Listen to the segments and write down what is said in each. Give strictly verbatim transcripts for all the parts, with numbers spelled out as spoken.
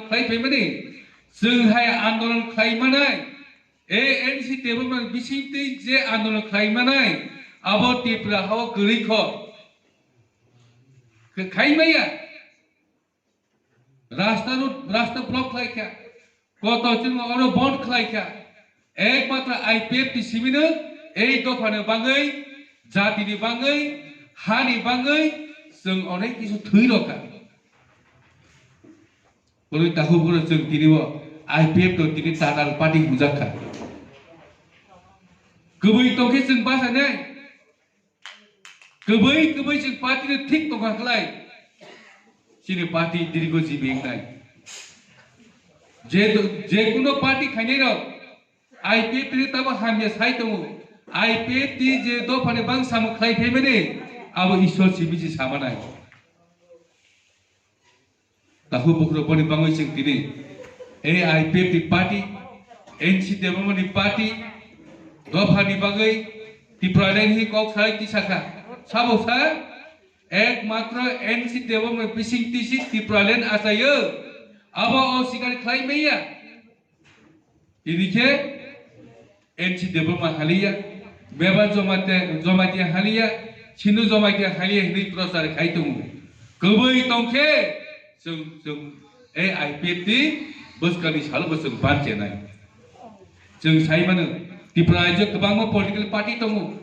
khlai phaimani, chwng hai andolon khlai manai, ei N C Debbarma ni bisingtwi je andolon khlai manai, abo Tripura ha o kwrwi kho. Khe-, khai maya. Rasta road, rasta block khlai kha. Koto chwng oro bond khlai kha. Ekmatro I P F T ni simi no ei dopha ni bagwi, jati ni bagwi, ha ni bagwi chwng onek kisu thwi rw kha. Boni takhuk bono chwng tini o I P F T no tini tatal party hwnjak kha. Kwbwi tong khe chwng basa nai. Kwbwi kwbwi chwng party no thik tong kha khlai. Chini party dirgo jibi wngnai. Je, je kuno party khainai rok I P F T ni tamo hamya sai tongo. I P F T je dopha ni bang samung khlai phaimani, abo Isor simi se samanai. Takhuk bukhuk rok boni bagwi chwng tini A I P F T ni party, N C Debbarma ni party, dopha ni bagwi Tipraland hwnwi kok sai tisa kha. Sabo sa, ekmatro N C Debbarma ni bising tisi Tipraland achai o. Abo o sikar khlai maya. Tini khe N C Debbarma haliya, Beba Jamatia, Jamatia haliya, Sindhu Jamatia haliya hwnwi prochar khai tongo. Kwbwi tong khe chwng, chwng, A I P F T bwskangni salo bo chwng ban chenai. Chwng sai mano, Tripura rajyo kwbangma political party tongo.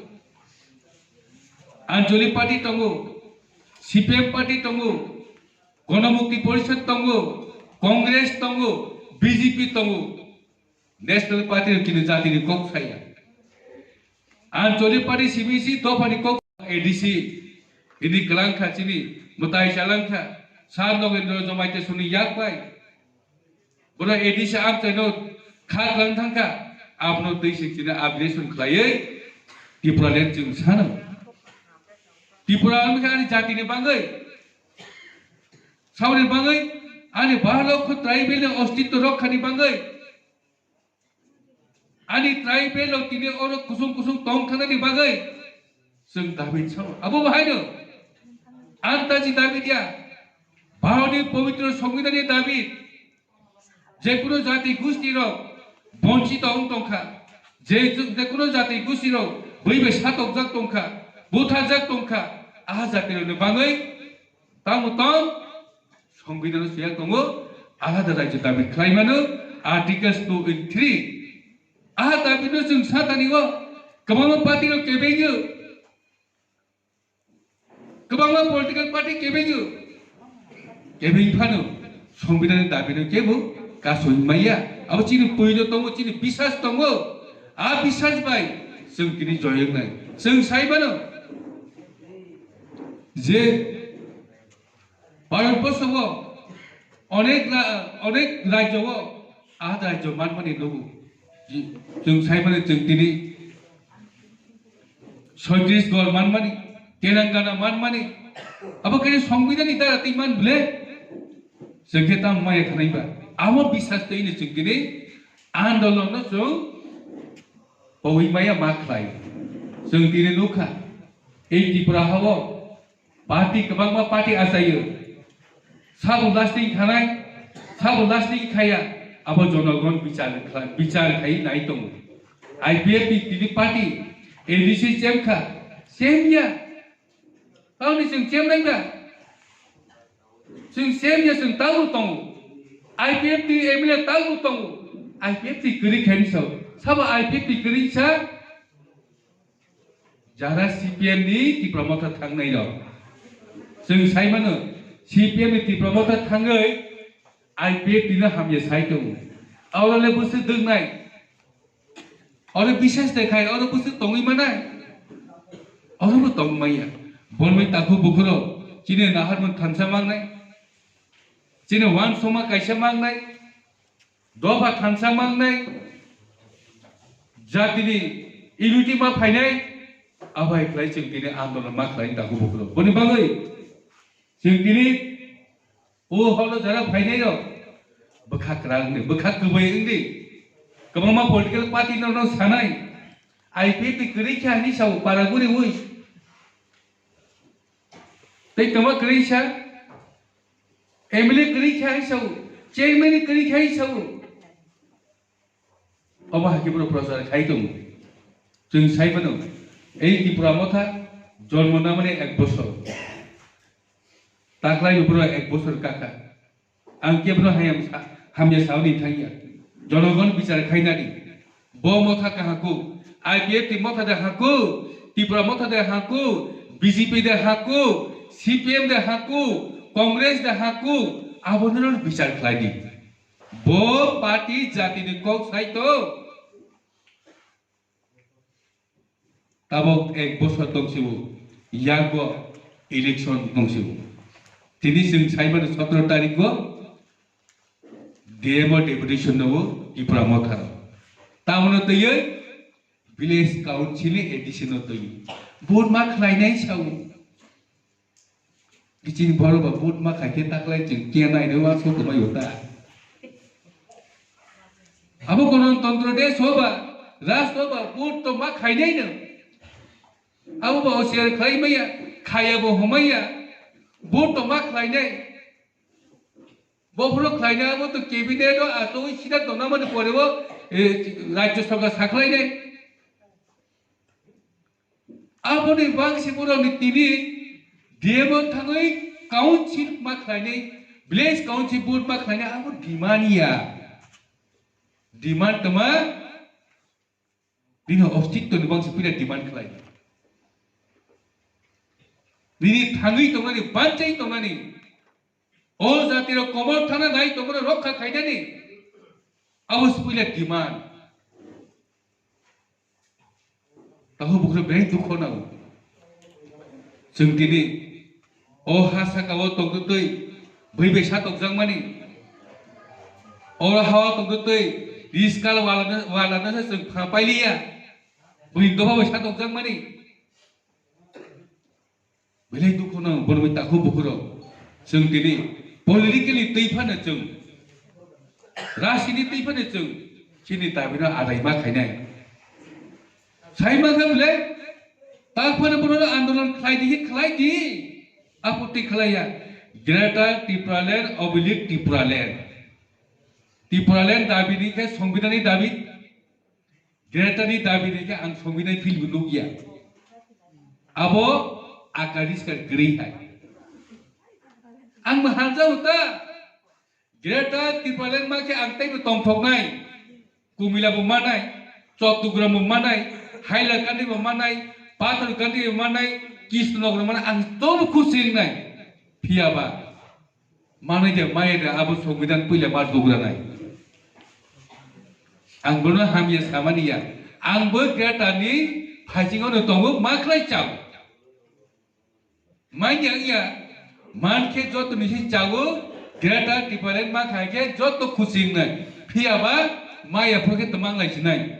Anchalik party tongo, C P M party tongo, Ganamukti Porishad tongo, Congress tongo, B J P tongo. National party no chini jati ni kok saya. Anchalik party simi si dopha ni kok A D C. Ini kwlang kha chini, mwtai chalang kha. Sir Nogendra Jamatia songni yak bai. Bono A D C amchai no kha kwlang thang kha. Abono twi se chini upgradation khlaiwi Tipraland chwng sano. Tripura wngkha ani jati ni bagwi. Saboni bagwi ani bahai lokho tribal ni ostitto rokha ni bagwi, ani tribal rok tini oro kusung kusung tong thangna ni bagwi chwng dabi sao. Abo bahai no antaji dabi ya, Bharat ni pobitro songbidhan ni dabi. Je kuno jati gusti rok bonchito wng tong kha, je, je kuno jati gusti rok bui bai satokjak tong kha, butharjak tong kha, a jati rok ni bagwi tamo tong songbidhan no suya tongo, alada rajyo dabi khlai mano, Articles two and three. A dabi no chwng sa tani o, kwbangma party rok kebeng o, kwbangma political party kebeng o, kebeng phano songbidhan ni dabi no kebo kasoi maya. Abo chini pui no tongo, chini bisas tongo, a bisas bai chwng tini joyong nai. Chwng sai mano je Bharat borso o onek ra-, onek rajyo o, a rajyo manmani nugo. Chwng sai mani chwng tini Chhattisgarh manmani, Telangana manmani, abo khe songbidhan ni dara twi man bole. Chwng khe tamo maya khanai ba. Amo bisas twi ni chwng tini andolon no chwng pawi maya ma khlai. Chwng tini nukha, ei Tripura ha o party kwbangma party achai o. Sabo lasting khanai, sabo lasting khaya, abo jonogon bichar khlai, bichar khai nai tongo. I P F T ni tini party, A D C chem kha, chem ya. Taoni chwng chem nai ba? Chwng chem ya, chwng taubo tongo. I P F T ni M L A taubo tongo. I P F T kwrwi khe ni sao. Sabo I P F T kwrwi sa? Jara C P M ni Tipra Motha thangnai rok. Chwng sai mano, C P M ni Tipra Motha thangwi I P F T no hamya sai tongo. Aro le bwswk dwngnai. Oro bisas de khai, oro bwswk tongwi manai. Oro bo tong maya. Bonwi takhuk bukhuk rok, chini naharmung thansa mangnai. Chini wansukma kaisa mangnai. Dopha thansa mangnai, jatini unity ma phainai, abai khlai chwng tini andolon ma khlai takhuk bukhuk rok. Boni bagwi chwng tini o holo jara phainai rok bwkha kwrak wngdi, bwkha kwbai wngdi. Kwbangma political party no, no sanai, I P F T kwrwi kha hinwi sao para guriwi. Tei tongma kwrwi sa, M L A kwrwi kha hinwi sao, Chairman ni kwrwi khai sao. Obo hakhe boro prochar khai tong. Chwng sai mano, ei Tipra Motha jonmo namani ek bosor. Taklai boro ek bosor kakha. Ang khe boro hamya sa-, hamya saoni thangya. Jonogon bichar khainani. Bo Motha kaham ku, I P F T Motha de haku, Tipra Motha de haku, B J P de haku, C P M de haku, Congress de haku, abo no bichar khlai di. Bo party jati ni kok sai to. Tabok ek bosor tongsibo, yago election tongsibo. Tini chwng saimano sotro tarikh o D M o deputation no Tipra Motha rao. Tamono twiwi village council ni A D C no twiwi vote ma khlainai sao. Kiching boro ba vote ma khai khe taklai chwng khe nai rw a so kwmai o ta. Abo Ganatantro de so ba, rastro ba vote to ma khainai no. Abo ba osiar khlai maya, khaya bo hwmaya, vote to ma khlainai. Bo phoro khlainai abo to cabinet o achoi sida tongnamani pore o, eh, Rajya Sabha sakhlainai. Aboni bangsi borokni tini D M o thangwi council ma khlainai, village council board ma khlainai, abo demand ya. Demand tongma, bini ostitto ni bangsi puila demand khlai. Bini thangwi tongnani, banchai tongnani, o jati rok komor thana nai tongmano rokha khainani, abo se puila demand. Tahu bukhro belai dukho nang. Chwng tini o ha saka o tongtwi twi bui bai satokjakmani, o ha o tongtwi twi riskal wala no, wala no se chwng pha pailiya, bui dopha bai satokjakmani. Belai dukho nang, bono bai takhu bukhuro. Chwng tini politically twi phano chwng, rasi ni twi phano chwng chini dabi no adai ma khainai. Sai ma kha bole, ta phano bono andolon khlai di, khlai di. Apoti khlai ya. Greater Tipraland oblique Tipraland. Tipraland dabi ni khe songbidhan ni dabi. Greater ni dabi ni khe ang songbidhan ni film nukya. Abo akariskar kwrwi hai. Ang bo hamjao ta. Greater Tipraland ma khe ang teibo tongthoknai. Kumila bo manai, Chattogram bo manai, Hailakandi bo manai, Patharkandi bo manai, Krishnanagar bo manai, ang tobo khusi wngnai. Phiyaba manai de, maya de, abo songbidhan puila ma dugra nai. Ang bono hamya samani ya. Ang bo greater ni phaisingo no tongo, ma khlai chao. Manya ya, man khe joto ni si chao, greater Tipraland ma khai khe joto khusi wngnai. Phiyaba maya pho khe tmang lai sinai.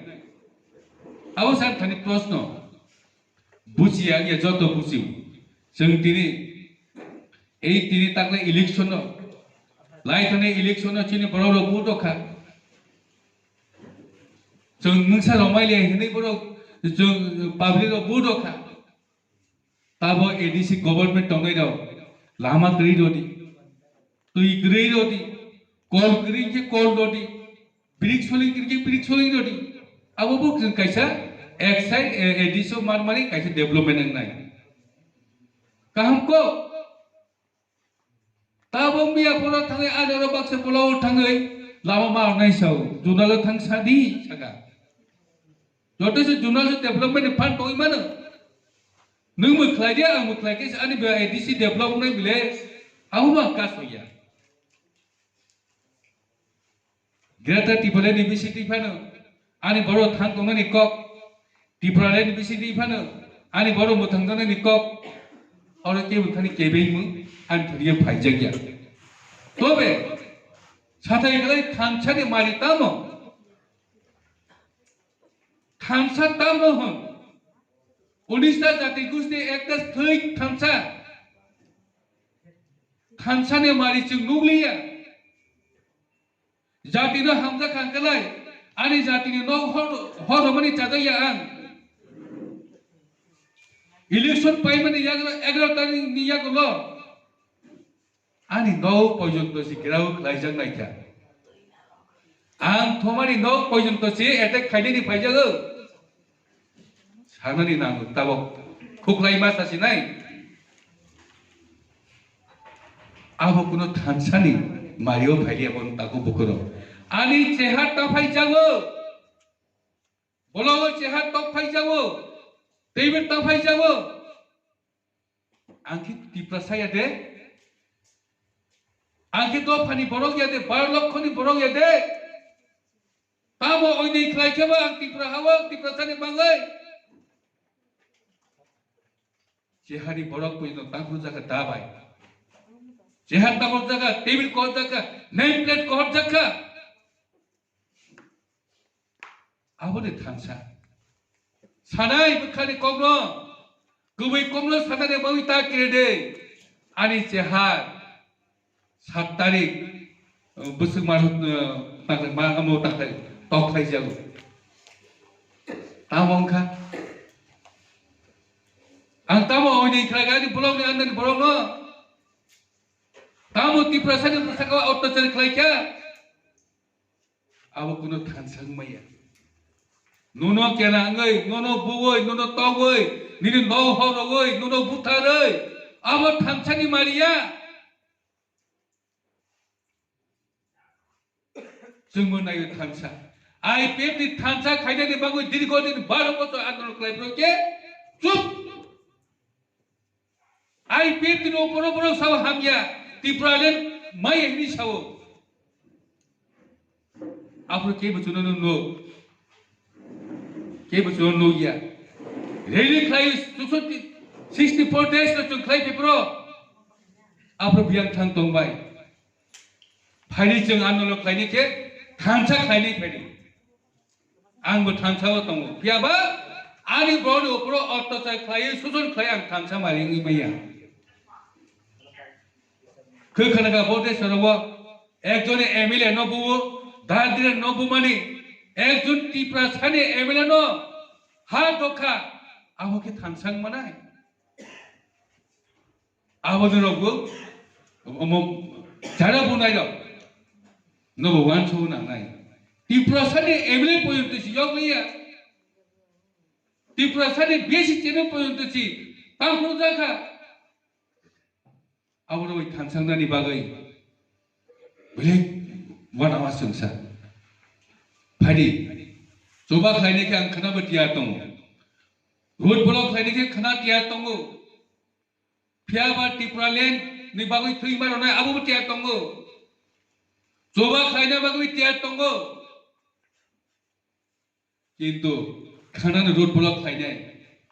Abo sa thani proshno. Buchi ya, ya joto buchi. Chwng tini, ei tini takle election no, lai thani election no chini borok rok vote rw kha. Chwng mungsa rok mai le hinwi borok, chwng public rok vote rw kha. Tabo A D C government tongnai rok lama kwrwi rw di, twi kwrwi rw di, kol kwrwi khe kol rw di, brik soling kwrwi khe brik soling rw di. Abo bo chwng kaisa excise, eh, A D C o manmani kaisa development wngnai. Kaham kok. Tabo miya phoro thangwi ani oro baksa pola o thangwi lama ma rwnai sao, zonal o thang sa di saka. Joto se zonal se development ni fund tongwi mano. Nwng bo khlai di, ang bo khlai khe se ani bo A D C develop wngnai bile, abo ma kaso ya. Greater Tipraland ni bisi twi phano ani borok thang tongnani kok, Tipraland ni bisi twi phano ani borok mwthang tongnani kok, oro kebo thani kebengmung ani thani ye phaijak ya. Tobe sathai khlai thansa ni mari tamo? Thansa tamo hwn? Unista jati gusti ekta thwi thansa. Thansa ni mari chwng nukliya. Jati no hamjak kha hwnkhe lai, ani jati ni nok hor, hor romani chajak ya ang. Election paimani yagulo, egaroh tarikh ni yagulo. Ani nok porjonto se gherao khlaijak nai kha. Ang thoma ni nok porjonto se attack khainai ni phaijak ou. Sanani nang tabok khukhlaima sasi nai. Abo kuno thansa ni mari yo phai ri ya, bo ni takhu bukhuro. Ani cheha ta phaijak ou. Bolong wo cheha tok phaijak ou, table ta phaijak ou. Ang khe Tiprasa ya de? Ang khe dopha ni borok ya de, baro lokho ni borok ya de? Tamo oinoi khlai khe bo ang Tripura ha wo Tiprasa ni bagwi? Cheha ni borok poino tangkhor jakha da bai. Cheha tangkhor jakha, table kohor jakha, name plate kohor jakha. Abo de thansa. Sanai bwkha ni kok no, kubui kok no sanani bagwi ta kire de. Ani cheha sat tarik, bwswk ma, ma amo ta khlai, tok khlai jago. Tamo wngkha. Ang tamo oinoi khlai kha ani bolong ni andar ni borok no? Tamo Tiprasa ni bwskango ottachar khlai kha? Abo kuno thansa wngmai ya. Nono kena wngwi, nono buwi, nono togwi, nini nok horowi, nono butharwi, abo thansa ni mari ya. Chwngbo nai o thansa. I P F ni thansa khainani bagwi dirgho din baro bochor andolon khlai phro khe chup. I P F ni opor o borok sao hamya, Tipraland maya hwnwi sao. Aphuru kebo chwngno nuk, kebo chwngno nuk ya. Rally khlai sixty four days no chwng khlai phai phro. Aphuru biyang thang tong bai. Phaidi chwng andolon khlainai khe thansa khlainai phaidi. Angbo thansa o tongo. Phiya ba ani borokni opor o ottachar khlaiwi, soson khlaiwi ang thansa mari wngwi manya. Khe khna kha bo desoro o ekjon M L A no buo, Daldre no bumani, ekjon Tiprasa ni M L A no ha dokha, abo khe thansa wngmanai. Abo norokbo, omo, jara bunai rok nobo uansuk nangnai. Tiprasa ni M L A porjonto se yok lai ya. Tiprasa ni B S C chairman porjonto se tangkhor jakha. Abo no bai thansa wngnani bagwi belai uanama chwngsa. Phaidi, choba khlainai khe ang khna bo tiyar tongo. Road block khlainai khe khna tiyar tongo. Phiya ba Tipraland ni bagwi thwima rwnai abo bo tiyar tongo. Choba khlaina bagwi tiyar tongo. Kintu khna ni road block khlainai,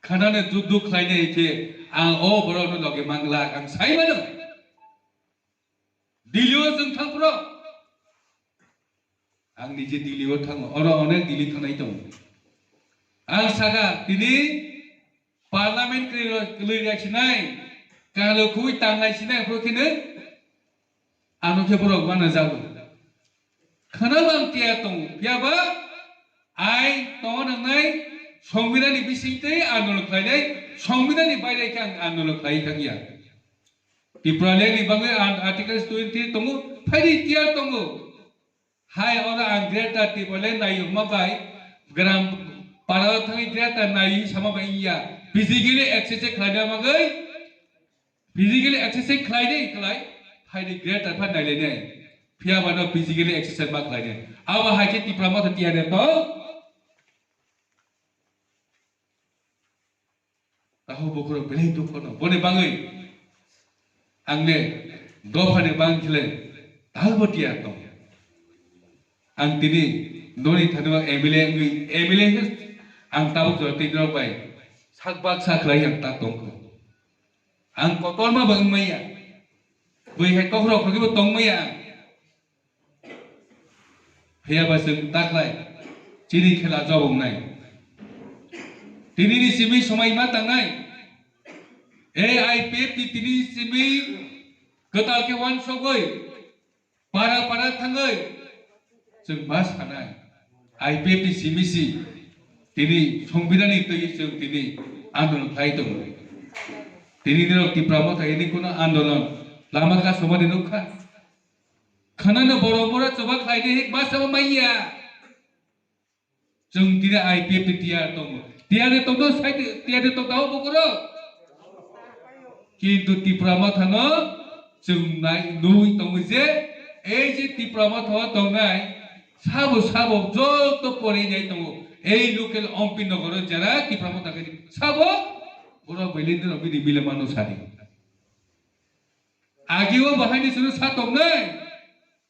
khna ni juddu khlainai khe ang o borok no loge mangla ang sai mano. Delhi o chwng thang phro. Ang nije Delhi o thango, oro onek Delhi thangnai tongo. Ang saka tini parliament kwrwi rok kwlwi ya sinai, kalo khwi tangnai sinai, aphuru kheno ano khe borok mana jago. Khna bang tiya tongo, phiya ba ai tongna nangnai, songbidhan ni bising twi andolon khlainai, songbidhan ni baire khe ang andolon khlai thang ya. Tipraland ni bagwi ang article twenty tongo, phaidi tiya tongo. Hai oro ang Greater Tipraland nai hwnma bai, gram para o thangwi Greater nai sama bai wngya. Physically exercise khlaina bagwi, physically exercise khlainai khlai, phaidi Greater pha nailainai. Phiya ba no physically exercise ma khlainai. Abo hai khe Tipra Motha tiya de to. Taho bukhurok belai dukho no. Boni bagwi ang le dopha ni bang khe le talbo tiya tong. Ang tini noni thani o M L A wngwi, M L A khe ang tabuk jora tini rok bai sak baksa khlai ang ta tongkho. Ang kotorma bo wngmaya. Bui hai kokrok rokhe bo tongmaya ang. Phiya ba chwng ta khlai, chini khela jobong nai. Tini ni simi somai ma tangnai. A I P F T tini simi kwtal khe uansugwi, para para thangwi chwng ma sanai. I P F T simi si tini songbidhan ni twi chwng tini andolon khlai tongo. Tini nirok Tipra Motha ini kuno andolon Lama kasoma ni nukha. Khana no borok bora choba khlai di, hik ma sama mai ya. Chwng tini I P F T T R tongo. T R ni tongdo sai di, T R ni tongda o bokoro. Kintu Tipra Motha no chwng nai nui tongo je, ei je Tipra Motha o tongnai, sabo sabo joto pore nai tongo. Ei local Ompi Nogor o jara Tipra Motha khe sabo, boro bai lindra bini mile mano sadi. Agi o bahai ni suru sa tongnai.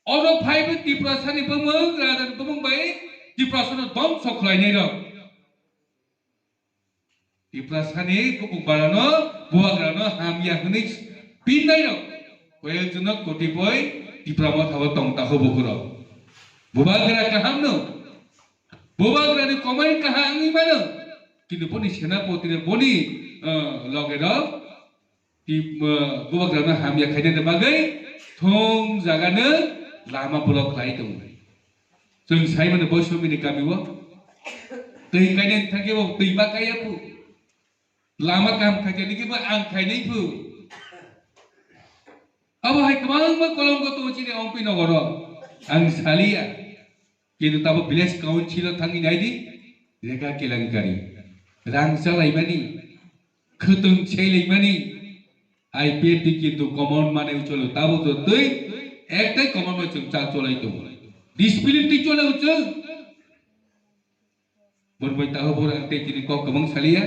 Oro phai bo Tiprasa ni bumung, raja ni bumung bai Tiprasa no dongso khlai nai rok. Tiprasa ni bukung bara no, bubagra no hamya hwnwi pinnai rok. Koyek jon no koti boi Tipra Motha o tong taho buku rok. Bubagra kaham no. Bubagra ni komai kaham wngwi mano. Kintu boni senapoti rok boni, eh, loge rok Ti-, eh, bubagra no hamya khainani bagwi thung jaga no lama block khlai tongo. Chwng sai mano Boisomi ni kami o. Twi kainani thangkhe bo twi ma kaiya phu. Lama kaham khainani khe bo ang khainai phu. Abo hai kwbangma kolomgo tongo chini Ompi Nogor o. Ang saliya. Kintu tabo village council o thangwi nai di, lekha kelankari. Rang chalaimani, khwtwng seilaimani, I P F T kintu common mane ucholo tabo jotoi, ektai common bai chwng chal cholai tongo. Discipline twi chole uchung. Bormai taho bor ang tei tini kok kwbang saliya.